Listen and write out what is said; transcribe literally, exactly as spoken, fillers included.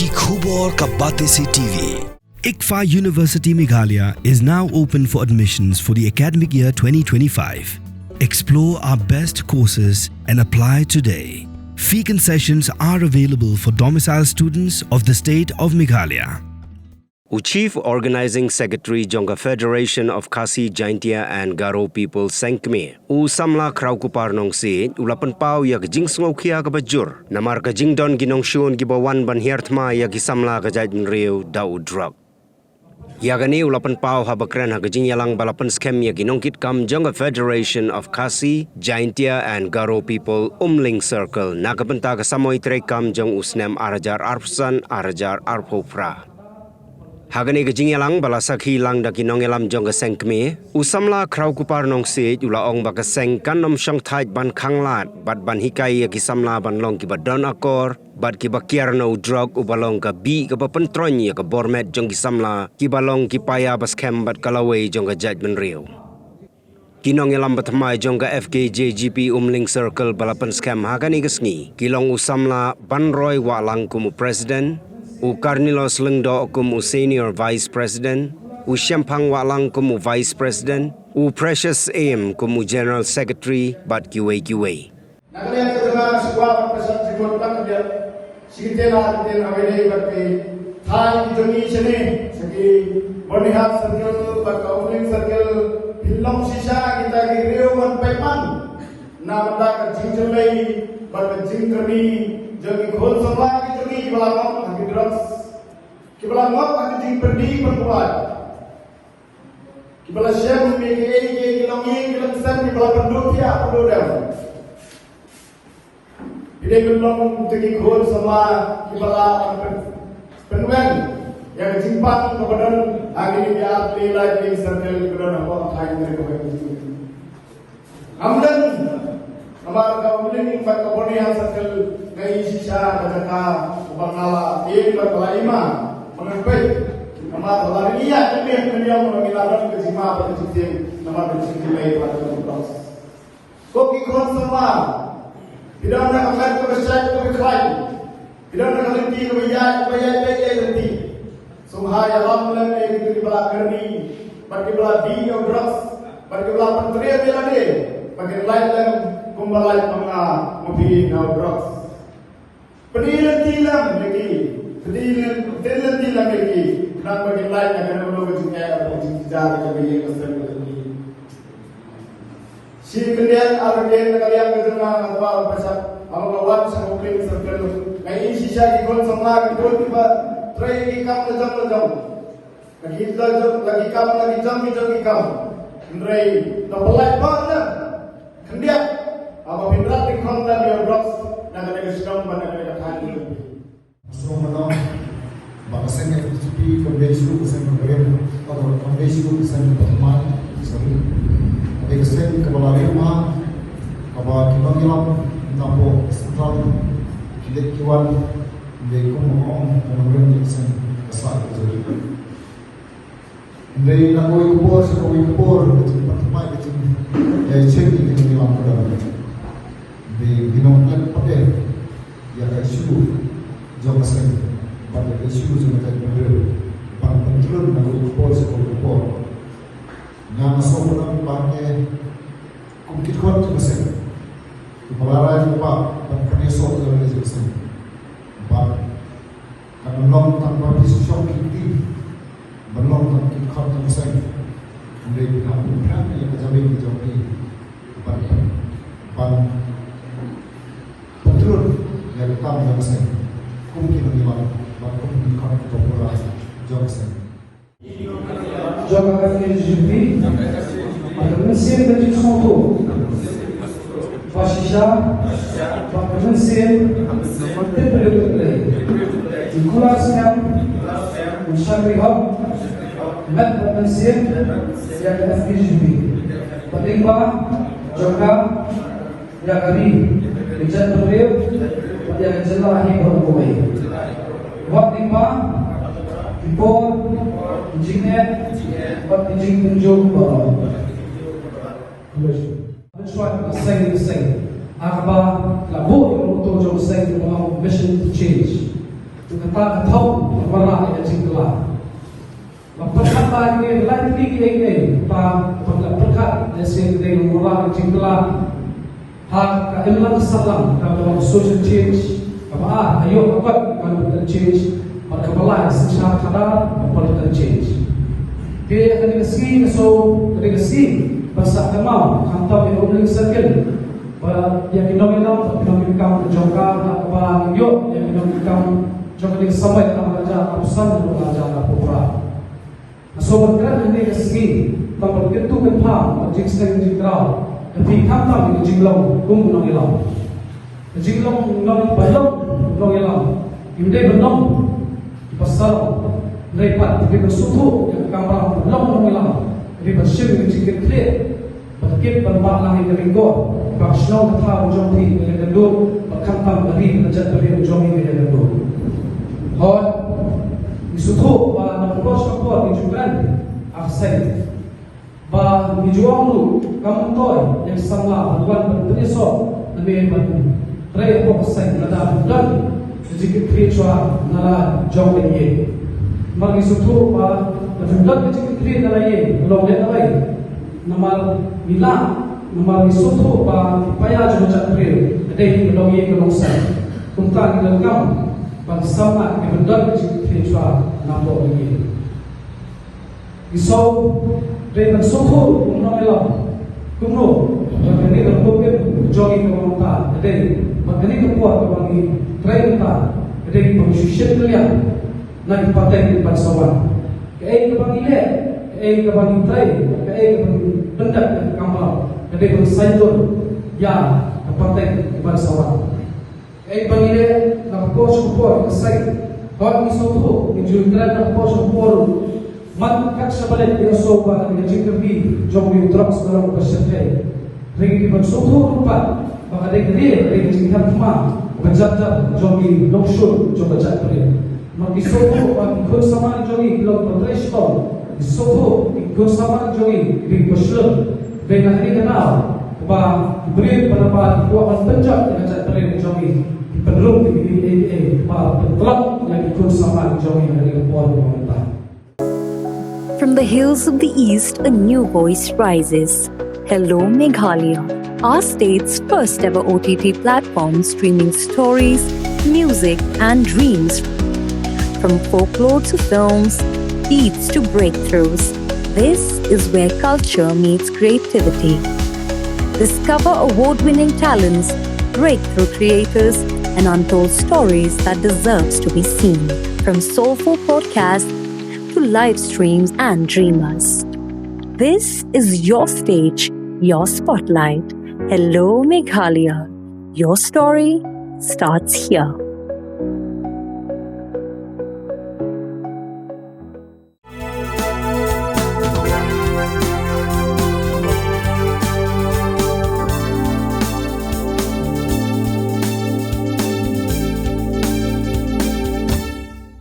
Khubor ka Batesi T V. ICFAI University Meghalaya is now open for admissions for the academic year twenty twenty-five. Explore our best courses and apply today. Fee concessions are available for domicile students of the state of Meghalaya. U Chief Organising Secretary jong ka Federation of Khasi Jaintia and Garo People Seng Kmie, u samla Khraw Kupar Nongsiej, u la pynpaw ïa ka jingsngewkhia kaba jur namar ka jingdon ki nongshun kiba wan ban hiar thma ïa ki samla ka jaitbynriew da u drok. Ïa kane u la pynpaw haba kren ha ka jingïalang ba la pynskhem ïa ki nongkitkam jong ka Federation of Khasi Jaintia and Garo People, Umling Circle, na ka bynta ka samoi treikam jong u snem ar hajar arphew san, ar hajar arphew phra. Ha kane ka jingïalang ba la sakhi lang da ki nongïalam jong ka seng kmie, u samla Khraw Kupar Nongsiej u la ong ba ka seng kan ym shongthait ban khanglad bad ban hikai ïa ki samla ban long kiba don akor bad kiba kiar na u drok, uba long ka bih kaba pyntroiñ ïa ka bor met jong ki samla kiba long ki paia ba skhem bad ka lawei jong ka jaitbynriew. Ki nongïalam bathymmai jong ka F K J G P Umling Circle ba la pynskhem ha kane ka sngi ki long u samla Banroi Wahlang kum u President, u Carnilos Lyngdoh kum u Senior Vice President, u Shemphang Wahlang kum u Vice President, u Precious Em kum u General Secretary bad kiwei kiwei. Na ka liang ka jong nga, nga sngewbha ban pynshai jingmut tang ka biang shi kyntien ar kyntien ha kane, bad ki thaiñ ki jong ngi shane, sha ki Byrnihat Circle bad ka Umling Circle, phin long shisha kita ki riew ban pynman na bynta ka jingjyllei bad ka jingkyrni jong ki khun samla ki jong ngi kiba la ngop ha ki drugs, kiba la ngop ha ki jingpyndi pynpulai, kiba la shem ïa kiei kiei ki longïing ki longsem, kiba la pynduh thiah pynduh dem. Phi dei ban long kita ki khun samla kiba lah ban pyn-, pynweng ïa ka jingpang kaba don ha kine ki ar tylli lai tylli ki circle kiba don hapoh thaiñ kane kaba ngi. Ngam don, namar ka Umling bad ka Byrnihat Circle, nga ïohi shisha ka jaka kaba nga la ïeng bad ka la ïma ba ngan peit. Namar ka la ïa ka miet ka niam ba ngi la don ka jingma bad ka jingtieng namar ka jingkyrmen bad ka jingpang. Ko ki khun samla, phi don na ka met kaba shait kaba khlaiñ, phi don na ka lynti kaba ïaid, kaba ïaid, ïaid, ïaid lynti. Sngewbha ïalam lem ïa kito kiba la kyrni bad kiba la die ïa u drugs bad kiba la pyntriem ïa lade ba kin lait lem kumba lait ma nga ma phi na u drugs. Pyni lynti lem ïa ki, pyni lyn-, pyni lynti lem ïa ki, khnang ba kin lait na kano kano ka jingeh, ka jingtisa, ka jingeh, ka jingeh. Shi khyndiat ar kyndit na ka liang ka jong nga, nga kwah ban pynshai, haba nga wan sha Umling Circle, nga ïohi shisha ki khun samla, ki khun kiba trei ki kam la jong la jong. La ki, la jong, la ki kam, la ki jong, ki jong ki kam. Hynrei, to pynlait bha lem. Khyndiat, haba phin rat dyngkhong lem ïa u drugs na kane ka shnong bad na kane ka thaiñ. Sngewbha ba ka seng F K J G P kam dei shuh ka seng kaba rim, ka, kam dei shuh ka seng kaba thymmai, sorry. Ka dei ka seng kaba la rim bha, kaba ki nongïalam napoh Central ki leit ki wan, dei kum ong, kum ong rim ka seng ka sah ka jong ngi. Hynrei na kawei ka por sha kawei ka por, ka jingpynthymmai, ka jing, eh, ïa ka jingïalam ka don. Hynrei ngi nang klet pat ïa ka issue jong ka seng bad ïa ka issue jong ka jaitbynriew ban pynjulor na kawei ka por sha kawei ka por. Nga nga sngewbha ba ngi kum ki dkhot jong ka seng, kiba la rai ban pynïasoh ïa ka seng. Bad kan long tang ba phi shong ki kti ban long tang ki dkhot jong ka seng. Hynrei phi hap ban pynïasoh ïa ka jabieng ka jong phi ban, ban pyntrud ïa ka kam jong ka seng kum ki nongïalam bad kum ki dkhot kiba pura jong ka seng. Jong ka F K J G P, bad ka mynsiem ka jingsngewthuh ba shisha, bad ka mynsiem tip pyrshah lei. Ki kular sngap, ki shakri hok met bad mynsiem ïa ka F K J G P. Bad lyngba jong ka, ïa ka ri, ïa ka jaitbynriew bad ïa ka jylla hi baroh kawei. Wat lyngba ki por, ki jingeh bad ki jingtynjuh baroh. Mynshwa ka seng ka seng, ha kaba la buh ïa ka motto jong ka seng kaba ong Mission to Change. Kata ka thong ka wanrah ïa ka jingkylla. La pyrkhat ba kine ki lai tylli ki ei ei, kata ba la pyrkhat ïa sien ka dei ka wanrah ïa ka jingkylla. Ha ka imlang ka sahlang, kaba long social change, kaba ar, ka ïoh ka kot, political change, bad kaba lai, synshar khadar, political change. Te kane ka sngi, ka shu, kane ka sngi, ba sah kynmaw, khamtam ïa u Umling Circle, bad ïa ki nongïalam, bad ki nongïalam jong ka, ha kaba ïoh ïa ki nongïalam jong kane ka samoi, ha ka ar hajar arphew san haduh ar hajar arphew phra. Nga sngewbha ban kren ha kane ka sngi, tang ban kyntu kynpham bad jingsneng jingkraw, ka phi khamtam ïa ka jinglong kum u nongïalam. Ka jinglong nong ba long nongïalam, ym dei ban long ba sarong, hynrei pat ka dei ban sngewthuh ïa ka kamram ba long nongïalam, ka dei ban shim ïa ka jingkitkhlieh, ban kit ban bah lang ïa ka ringkot, ba ka shnong ka thaw jong phi ka ïakynduh, bad khamtam ka ri bad ka jaitbynriew jong phi ka ïakynduh. Hooid, ngi sngewthuh ba na ka por sha ka por ngi ju kren ha ka seng ba ngi ju ong ruh kam myntoi ïa ka samla ban wan ban pynïasoh ne ban trei hapoh ka seng lada don ka jingkitkhlieh shuwa na la jong ka ïing. Namar ngi sngewthuh ba lada don ka jingkitkhlieh na la ïing, ka long lehnohei. Namar ngi lah, namar ngi sngewthuh ba ki paia jong ka jaitbynriew ka dei ka longïing ka longseng. Kumta ngi donkam ban samla ban don ka jingkitkhlieh shuwa napoh ka ïing. Ngi shu dei ban sngewthuh kum nongïalam, kumno ba kane ka rukom jong ngi kaba mynta ka dei, ba kane ka por kaba ngi trei mynta ka dei ba ngi shu shim kylliang na ki pateng kiban sa wan. Kaei kaba ngi leh, kaei kaba ngi trei, kaei kaba ngi pyndep ïa ka kamram, ka dei ban saiñdur ïa ka pateng kiban sa wan. Kaei ba ngi leh na ka por sha ka por ka saiñ. Hooid, ngi sngewthuh, ngi ju kren na ka por sha ka por. Man kat shaba leit ngi la sngewbha ïa ka jingkyrmen jong u drugs ba long kaba shyrkhei. Hynrei ngi dei ban sngewthuh ruh pat ba ka dei ka ri, ka dei ka jingkyrmen ba jar jar jong ki nongshun jong ka jaitbynriew. Namar ngi sngewthuh ba ki khun samla jong ngi ki long ba trei shitom. Ngi sngewthuh ki khun samla jong ngi ki dei ba shlur. Dei na kane ka daw ba ki briew ba naba ki kwah ban pynjot ïa ka jaitbynriew jong ngi, ki pynrung ïa ki dei ei ei ba pyntlot ïa ki khun samla jong ngi ha kane ka por ba mynta. From the hills of the East, a new voice rises. Hello, Meghalaya, our state's first ever O T T platform streaming stories, music, and dreams. From folklore to films, beats to breakthroughs, this is where culture meets creativity. Discover award winning talents, breakthrough creators, and untold stories that deserves to be seen. From soulful podcasts to live streams and dreamers. This is your stage, your spotlight. Hello, Meghalaya. Your story starts here.